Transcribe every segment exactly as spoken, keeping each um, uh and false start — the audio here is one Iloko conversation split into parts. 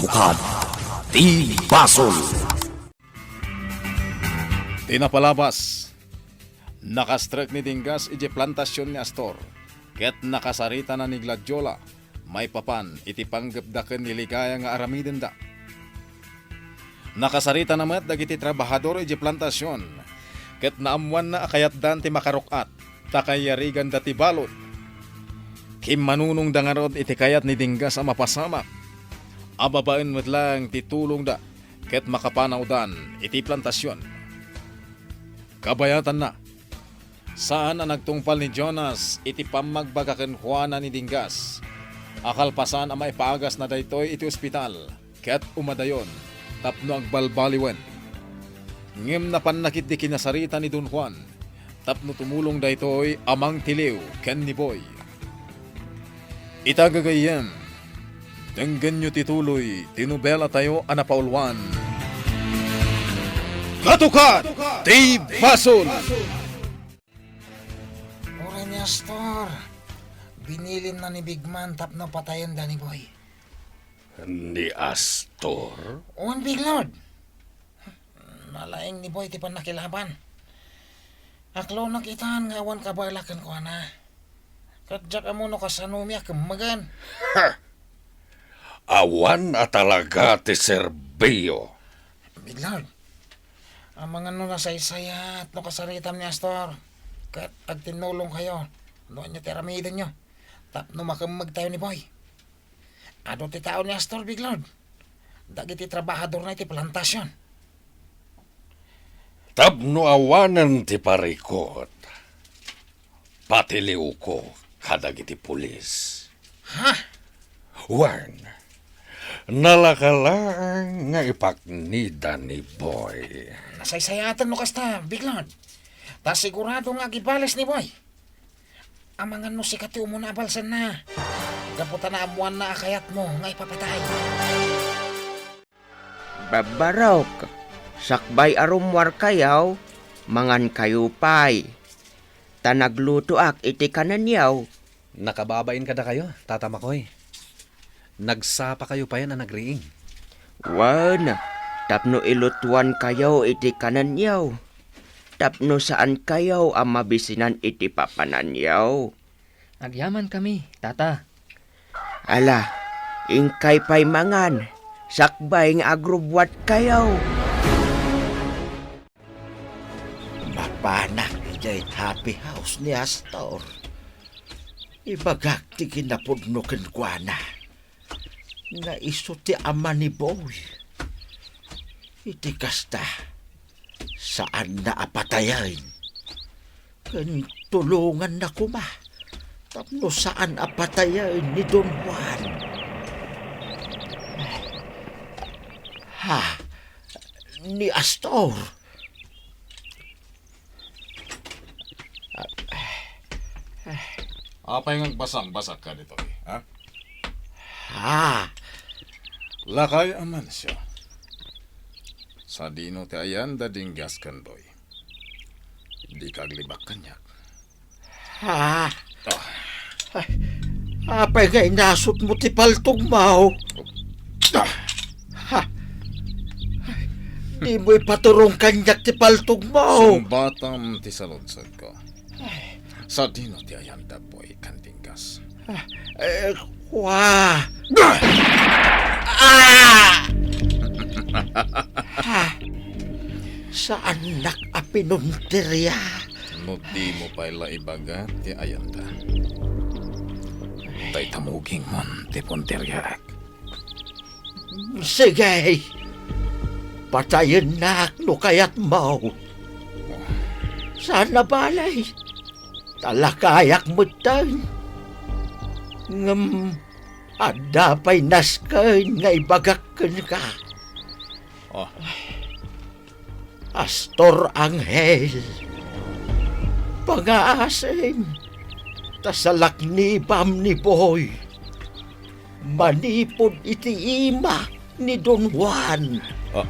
Pukad ti basol. Ti napalabas, nakastrek ni Dinggas idiay plantasion ni Astor, ket nakasaritana ni Gladiola maipapan iti panggepda ken ni Ligaya nga aramidenda. Nakasaritana met dagiti trabahador idiay plantasion, ket naammoanna a kayatdan ti makaruk-at ta kayayriganda ti balud. Kimmanunongda ngarud iti kayat ni Dinggas a mapasamak a babaen met laeng ti tulongda ket makapanawdan iti plantasion. Kabayatanna, saan a nagtungpal ni Jonas iti pammagbaga kenkuana ni Dinggas a kalpasan a maipagasna daytoy iti ospital ket umadayon tapno agbalbaliwen. Ngem napanna ketdi kinasarita ni Don Juan tapno tumulong daytoy a mangtiliw ken ni Boy. Ita gagayyem, denggenyo ti tuloy ti nobelatayo a napauluan, Katukat ti Basol! Uray ni Astor, binilinna ni Big Man tapno patayenda ni Boy. Ni Astor? Wen, Big Lord. Nalaing ni Boy ti pannakilaban. Aklonak itan nga awan kabaelak kenkuana. Ket diak ammo no kasano mi a kemmegen. Ha! Awan a talaga ti serbio. Big Lord, amangan no nasaysayaat no kasaritam ni Astor, ket agtinnulongkayo no ania ti aramidenyo tapno makemmegtayo ni Boy. Adu ti tao ni Astor, Big Lord, dagiti trabahadorna iti plantasion. Tapno awanen ti parikut, patiliwko kadagiti pulis. Ha? Wen, nalaka laeng nga ipaknida ni Boy. Nasaysayaatan no kasta, Big Lord. Ta sigurado nga agibales ni Boy. Amangan no sika ti umuna a balsenna. Gapu ta naammoanna a kayatmo nga ipapatay. Babbarok, sakbay a rummuarkayo, mangankayo pay. Ta naglutoak iti kanenyo. Nakababain kadakayo, Tata Makoy. Nagsapakayo payen a nagriing. Wen, tapno ilutoankayo iti kanenyo. Tapno saankayo a mabisinan iti papananyo. Agyamankami, Tata. Ala, inkay pay mangan, sakbay nga agrubbuatkayo. Mapanak idiay coffee house ni Astor. Ibagak ti kinapudno kenkuana nga isu ti ama ni Boy. Iti kasta, saanna a patayen. Ken tulonganna koma tapno saan a patayen ni Don Juan. Ha? Ni Astor? Apay nga agbasakbasak ka ditoy, ha? Ha? Lakay Amancio. Sadino ti ayan da Dinggas ken Boy? Dika aglibak kaniak. Ha? Ah. Ay, apay nga inasutmo ti paltogmo? Ah. Ha? Ay, dimo ipaturong kaniak ti paltogmo. Sungbatam ti saludsodko. Ay. Sadino ti ayan da Boy ken Dinggas? Ah, eh, kua. Ah! Ah! Ah! Saannak a pinunteria. No dimo pay la ibaga ti ayanda. Dayta mugingmon ti punteriaek. Sige. Patayennak no kayatmo. Saan a bale. Talakayak metten. Ngem adda pay nasken nga ibagak kenka. Ah. Astor Angel, pangaasim, ta salaknibam ni Boy manipud iti ima ni Don Juan. Ah,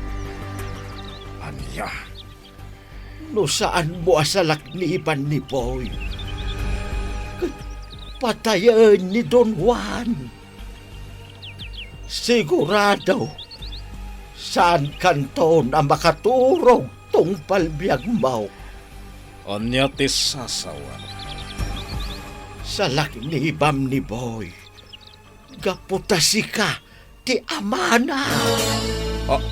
ania? No saanmo a salakniban ni Boy, ket patayen ni Don Juan. Sigurado, saankanton a makaturog tungpal biagmo. Ania ti sasawen? Salaknibam ni Boy, gapu ta sika ti amana. A-,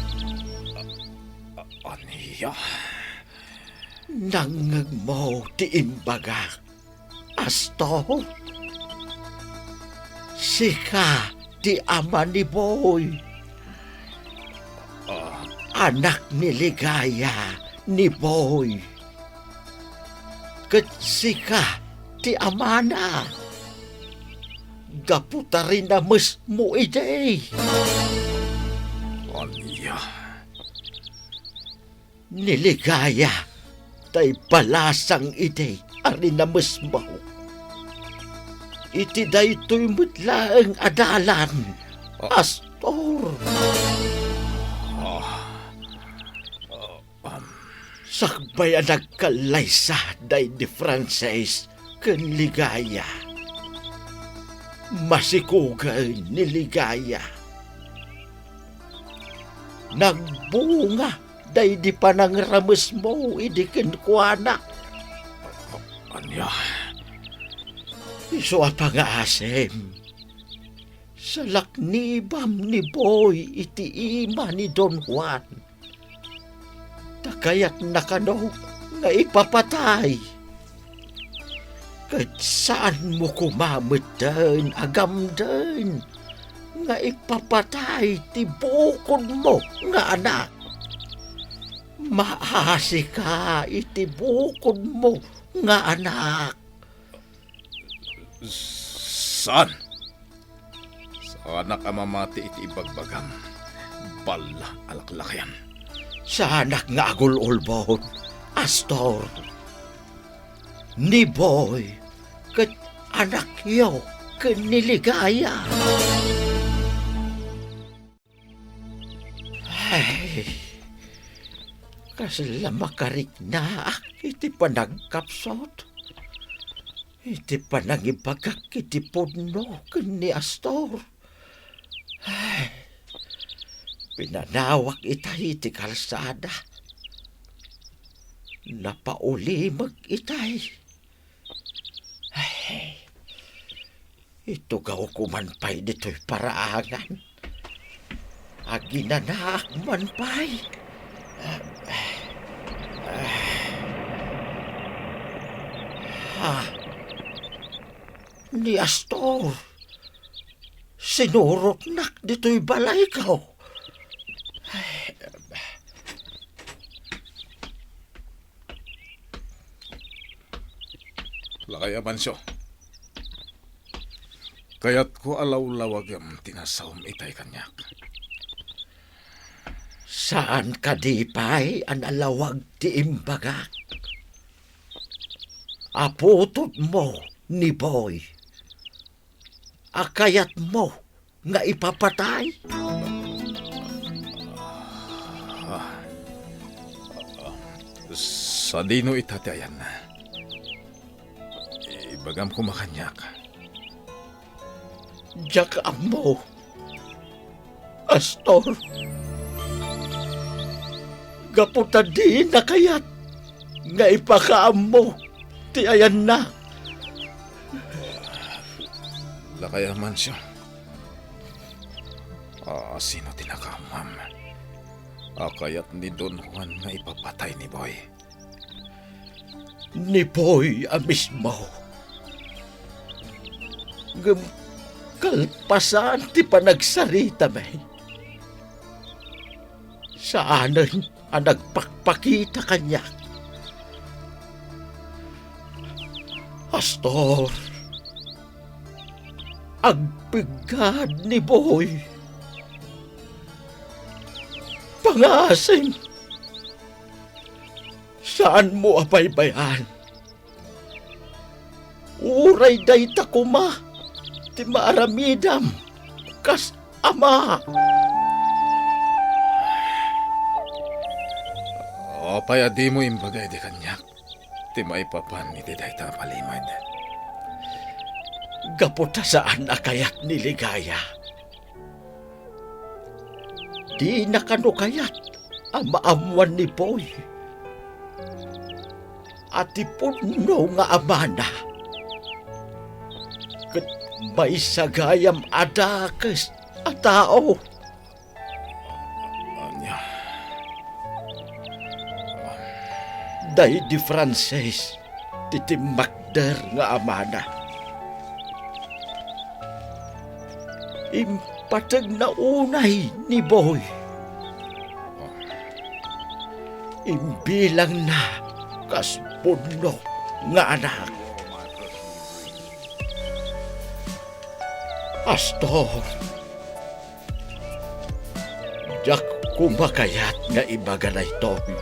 a-, ania? Nangngegmo ti imbagak, Astor? Sika ti ama ni Boy. Ah. Anak ni Ligaya ni Boy. Ket sika ti amana. Gapu ta rinamesmo idi. Ania? Ni Ligaya tay balasang idi a rinamesmo. Iti daytoy met laeng a dalan, ah, Astor. Ah. Ah, um. Sakbay a nagkallaysa daydi Frances ken Ligaya, masikugen ni Ligaya. Nagbunga daydi panangramesmo idi kenkuana. Ania? Isu a pangasim, salaknibam ni Boy iti ima ni Don Juan. Ta kayatna kano nga ipapatay. Ket saanmo koma metten a gamden nga ipapatay ti bukodmo nga anak. Maasika iti bukodmo nga anak. Saan? Saanak a mamati iti ibagbagam. Balla a laklakayan. Saanak nga agul-ulbod, Astor. Ni Boy ket anakyo ken ni Ligaya. Ay, kasla makariknaak iti panagkapsut, iti panangibagak iti pudno ken ni Astor. Ay, pinanawak itay iti kalsada. Napaulimek itay. Ay, itugawko man pay ditoy paraangan. Aginanaak man pay. Ha? Ni Astor, sinurotnak ditoy balayko. Lakay Amancio, kayatko a lawlawagem ti nasaom itay kaniak. Saan kadi pay a nalawag ti imbagak? Aputotmo ni Boy a kayatmo nga ipapatay? Ah, sadino ita ti ayanna? Ibagam koma kaniak. Diak ammo, Astor. Gapu ta dina kayat nga ipakaammo ti ayanna. Lakay Amancio, a, sino ti nakaammoam a kayat ni Don Juan nga ipapatay ni Boy? Ni Boy a mismo. Ngem kalpasan ti panagsaritami, saanen a nagpakpakita kaniak. Astor, agbiggad ni Boy. Pangasim, saanmo a baybay-an. Uray dayta koma ti maaramidam kas ama. Apay a dimo imbaga idi kaniak ti maipapan iti dayta a palimed? Gapu ta saan a kayat ni Ligaya. Dina kano kayat a maammoan ni Boy a ti pudno nga amana ket maysa gayam a dakes a tao. Ania? Daydi Frances ti timmakder nga amana. Impategna unay ni Boy. Imbilangna kas pudno nga anak. Astor, diak koma kayat nga ibaga daytoy.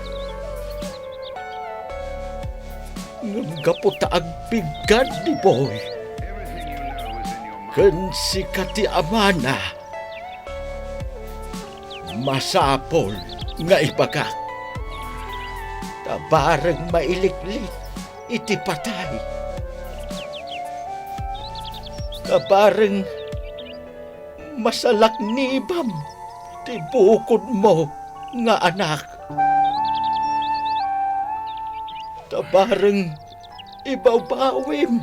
Ngem gapu ta agbiggad ni Boy ken sika ti amana, masapul nga ibagak ta bareng mailiklik iti patay, ta bareng masalaknibam ti bukodmo nga anak, ta bareng ibawbawim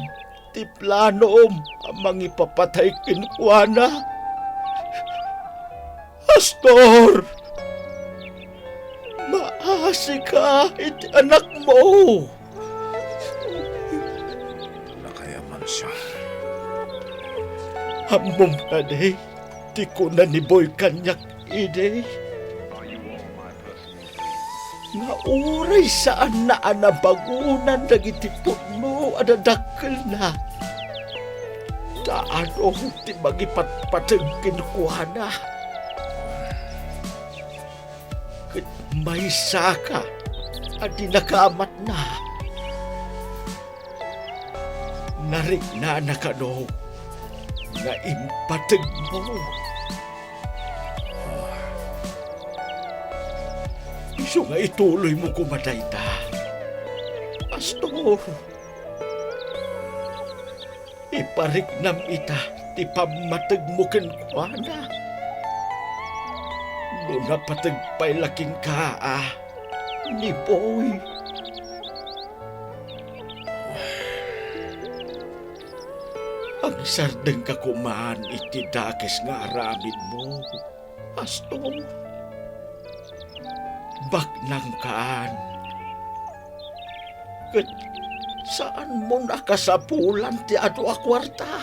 ti planom a mangipapatay kenkuana. Astor, maasika iti anakmo. Nakayaman siya. Ammom kadi ti kuna ni Boy kaniak idi, nga uray saanna a nabangonan dagiti pudno a dadakkelna, ta adu ti mangipatpateg kenkuana. Ket maysaka a dinaka amatna. Nariknana kano nga impategmo. Isu nga ituloymo koma dayta, Astor. Ipariknam ita ti pammategmo kenkuana. No napateg pay la kenka a ni Boy. Agsardengka koman iti dakes nga aramidmo, Astor. Baknangkan. Ket saanmon a kasapulan ti adu a kuarta.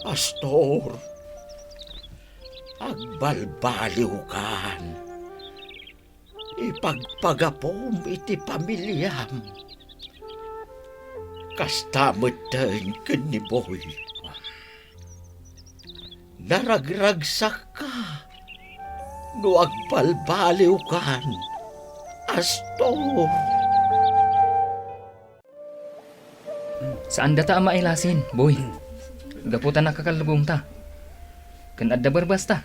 Astor, agbalbaliwkan. Ipagpagapum iti pamiliam. Kasta metten ken ni Boy. Naragragsakka no agbalbaliwkan, Astor. Saan data a mailasin, Boy. Gapu ta nakakalubongta. Ken adda barbasta.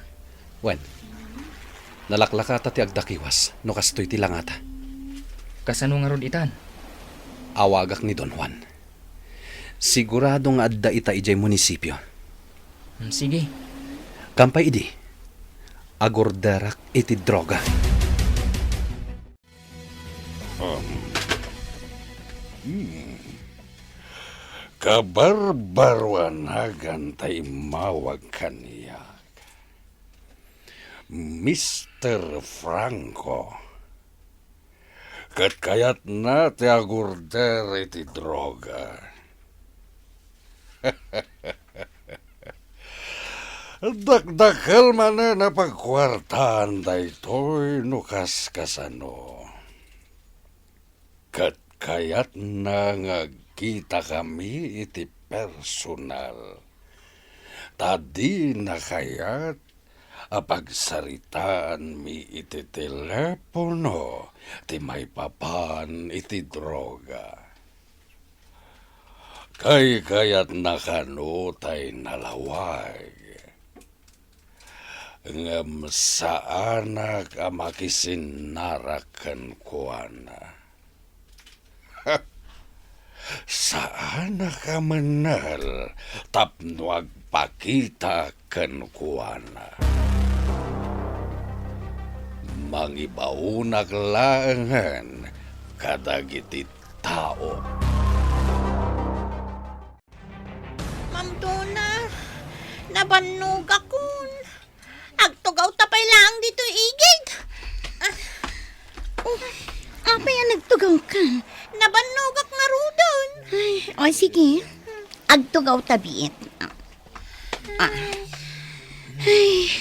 Wen, nalaklakata ti agdakiwas no kastoy ti langata. Kasano ngarud itan? Awagak ni Don Juan. Sigurado nga adda ita idiay munisipio. Hmm, sige. Kampay idi, agorderak iti droga. Um. Hmm. Kabarbaroanagan ta immawag kaniak, Mister Franco. Ket kayatna ti agorder iti droga. Dakdakkel manen a pagkuartaan daytoy no kaskasano. Ket kayatna nga agkitakami iti personal, ta dina kayat a pagsaritaanmi iti telepono ti maipapan iti droga. Kaykayatna kano tay nalawag, ngem saanak a makisinnarak kenkuana. Saanak a mennel tapno agpakita kenkuana. Mangibaonak laengen kadagiti tao. Ma'am Dona, nabannogakon. Agtugawta pay laeng ditoy igid. Ah. Oh, apay a nagtugawka? Nabannogak ngaruden. Ay, o sige. Agtugawta biit. Ah. Ay,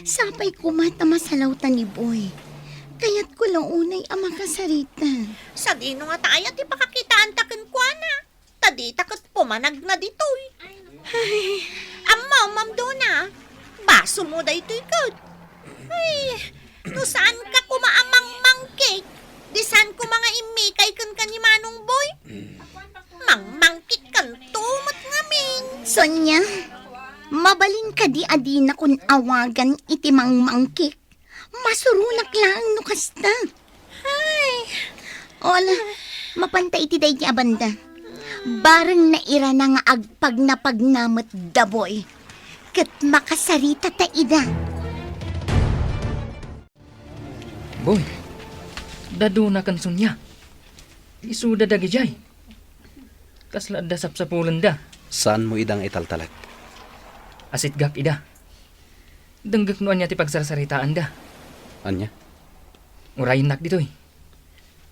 sapay koma ta masalawta ni Boy. Kayatko la unay a makasarita. Sadino ngata aya ti pakakitaanta kenkuana? Ta dita ket pumanagna ditoy. Ay, ammom, Ma'am Dona, basolmo daytoy ket. Ay, no saanka koma a mangmangkik, di saan koma nga immikay kenka ni Manong Boy. Mangmangkik kanto met ngamin. Sonia, mabalin kadi a dinakon awagan iti mangmangkik? Masuronak laeng no kasta. Ay. O ala, mapanta iti daydi a banda. Bareng nairana nga agpagnapagna met da Boy. Ket makasarita ta ida. Boy, da Dona ken Sonia. Isuda dagidiay. Kasla adda sapsapulenda. Saanmo ida nga italtalek? Asitgak ida. Denggek no ania ti pagsarsaritaanda. Ania? Urayennak ditoy.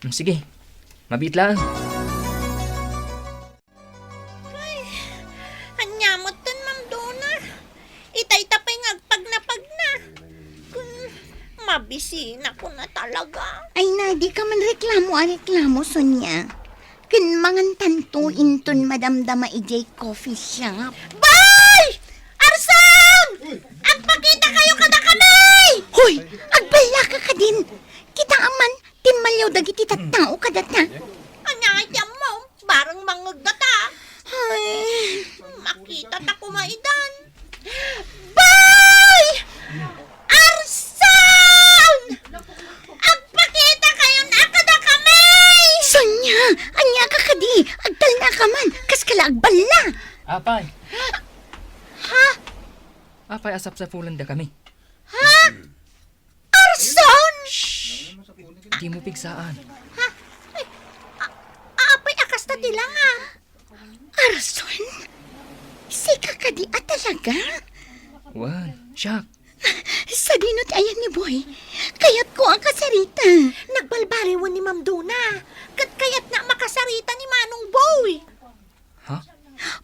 Mm, sige. Mabiit laeng. Ay, ania metten, Ma'am Dona? Itay ta pay nga agpagnapagna. Hmm, mabisinakon a talaga. Ay na, dika man reklamo a reklamo, Sonia. Ken mangantanto inton madamdama idiay coffee shop. Bay! Arson! Agpakitakayo kadakami! Hoy! Agballaka kadin! Kitaem man, timmaliaw dagiti tattao kadata. Ania ngay ti ammom? Bareng mangngegda ta. Ay. Makitata koma idan. Bay! Arson! Agpakitakayon a kadakami! Sonia, ania ka kadi? Agtalnaka man, kaska la agballa. Apay. Ha? Apay a sapsapulendakami? Ha? Arson! Shh! Dimo pigsaan. Ha? Ay, a-, apay a kasta ti langam? Arson? Sika kadi a talaga? Wen, siak. Sadino ti ayan ni Boy? Kayatko a kasarita. Nagbalbaliwen ni Ma'am Dona. Ket kayatna a makasarita ni Manong Boy. Ha?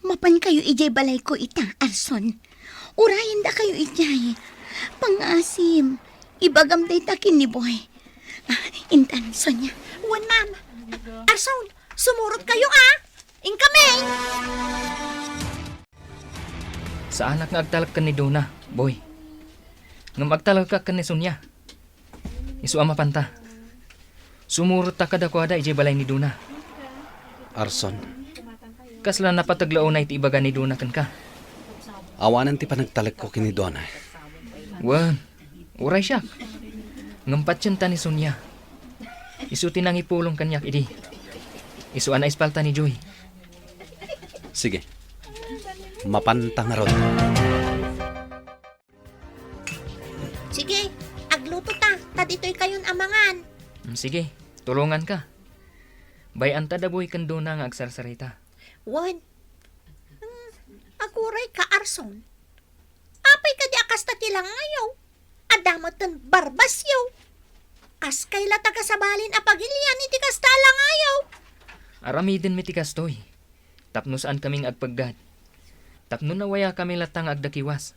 Mapankayo idiay balayko ita, Arson. Urayendakayo idiay. Pangngaasim, ibagam dayta ken ni Boy. Ah, intan, Sonia. Wen, ma'am. Arson, sumurotkayo, a. Inkami! Saanak nga agtalek ken ni Dona, Boy. Ngem agtalekak ken ni Sonia. Isu a mapanta. Sumurotta kadakuada idiay balay ni Dona. Arson. Kasla napateg la unay ti ibaga ni Dona kenka? Awanen ti panagtalekko ken ni Dona. Wen, uray siak. Ngem patienta ni Sonia. Isu ti nangipulong kaniak idi. Isu a naispalta ni Joy. Sige. Mapanta ngarud. Sige, agluto ta, ta ditoy kayon a mangan. Mm, sige, tulonganka. Bay-anta da Boy ken Dona nga agsarsarita. Wen. Hmm, agurayka, Arson. Apay kadi a kasta ti langayo? Adda metten barbasyo. Kaskay la ta kasabalin a pagilian iti kasta a langayo. Aramidenmi ti kastoy. Tapno saankami nga agpeggad. Tapno nawayakami latta nga agdakiwas.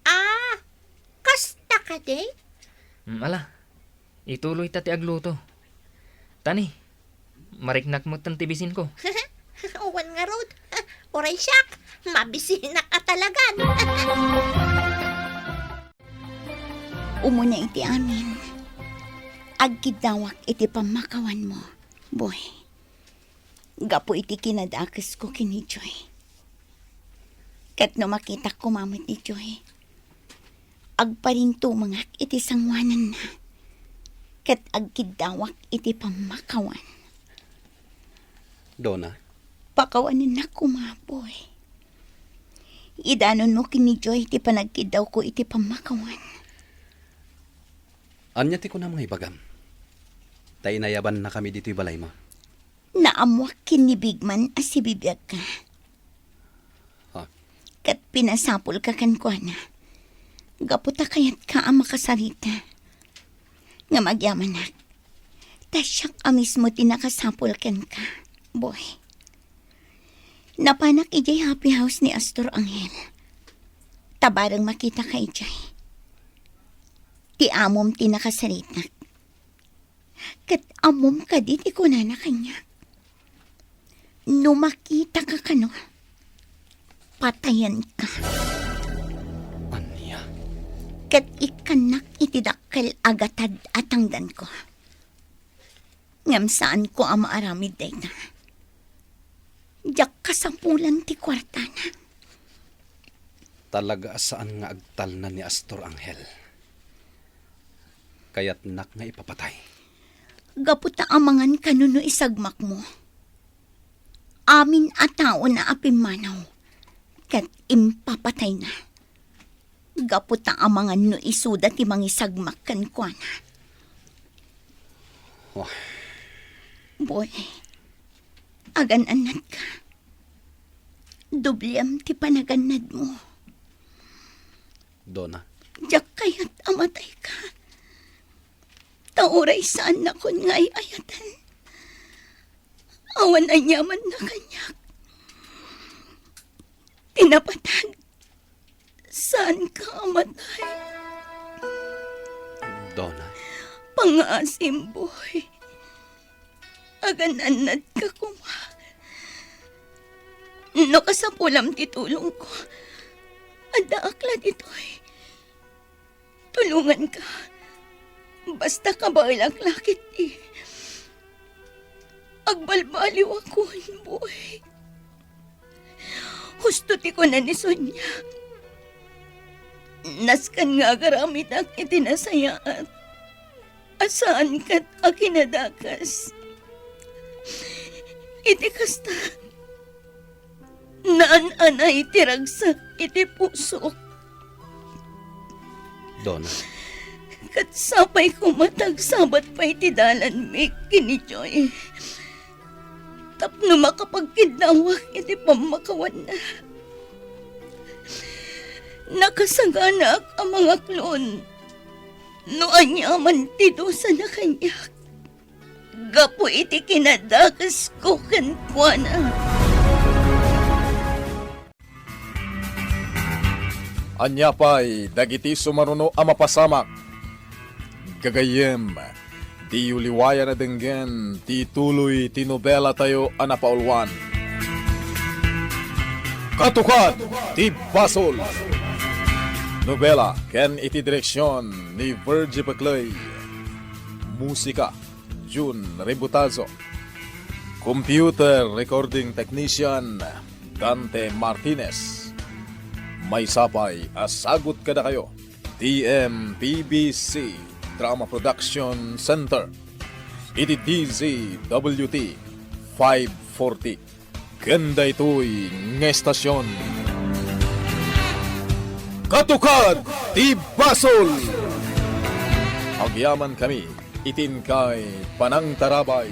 Ah, kasta kadi? Mm, ala, ituloyta ti agluto. Tani, mariknak metten ti bisinko. Wen ngarud, uray siak, mabisinak a talagan. Umuna iti amin, agkiddawak iti pammakawanmo, Boy. Gapu iti kinadakesko ken ni Joy. Ket no makitak koma met ni Joy, agparintumengak iti sangoananna, ket agkiddawak iti pammakawan. Dona? Pakawanennak koma, Boy. Idanonmo ken ni Joy ti panagkiddawko iti pammakawan. Ania ti kunam nga ibagam? Ta inayabannakami ditoy balaymo. Naammoak ken ni Bigman a sibibiagka. Ha? Ket pinasapulka kenkuana. Gapu ta kayatka a makasarita. Ngem agyamanak, ta siak a mismo ti nakasapul kenka, Boy. Napanak idiay happy house ni Astor Angel. Ta bareng makitaka idiay. Ti amom ti nakasaritak. Ket ammom kadi ti kunana kaniak? No makitaka kano, patayenka. Ania? Ket ikkannak iti dakkel a gatad a tangdanko. Ngem saanko a maaramid dayta. Diak kasapulan ti kuartana. Talaga a saan nga agtalna ni Astor Angel. Kayatnak nga ipapatay. Gapu ta amangan kano no isagmakmo. Amin a taona a pimmanaw, ket impapatayna. Gapu ta amangan no isuda ti mangisagmak kenkuana. Oh. Boy, agan-annatka. Doblem ti panagannadmo. Dona. Diak kayat a matayka. Ta uray saannakon nga ay-ayaten. Awan aniamanna kaniak. Ti napatag, saanka a matay. Dona. Pangngaasim, Boy. Agan-annadka koma. No kasapulam ti tulongko, addaak la ditoy. Tulonganka. Basta kabaelak la ketdi. Agbalbaliwakon, Boy. Husto ti kuna ni Sonia. Nasken nga agaramidak iti nasayaat a saan ket a kinadakes. Iti kasta, naan-anay ti ragsak iti pusok. Dona. Ket sapay koma ta agsabat pay ti dalanmi ken ni Joy tapno makapagkiddawak iti pammakawanna. Nakasaganak a mangaklon no aniaman ti dusana kaniak gapu iti kinadakesko kenkuana. Ania pay dagiti sumaruno a mapasamak? Gagayyem, diyo liwayan a denggen ti tuloy ti nobelatayo a napauluan, Katukad ti Basol. Nobela ken iti direksion ni Virgie Peclay. Musika, Jun Rebutazo. Computer recording technician, Dante Martinez. Maysa pay a sagut kadakayo ti M P B C Drama Production Center iti D Z W T five forty. Ken daytoy nga estasion, Katukad ti Basol. Agyamankami iti inkay panangtarabay.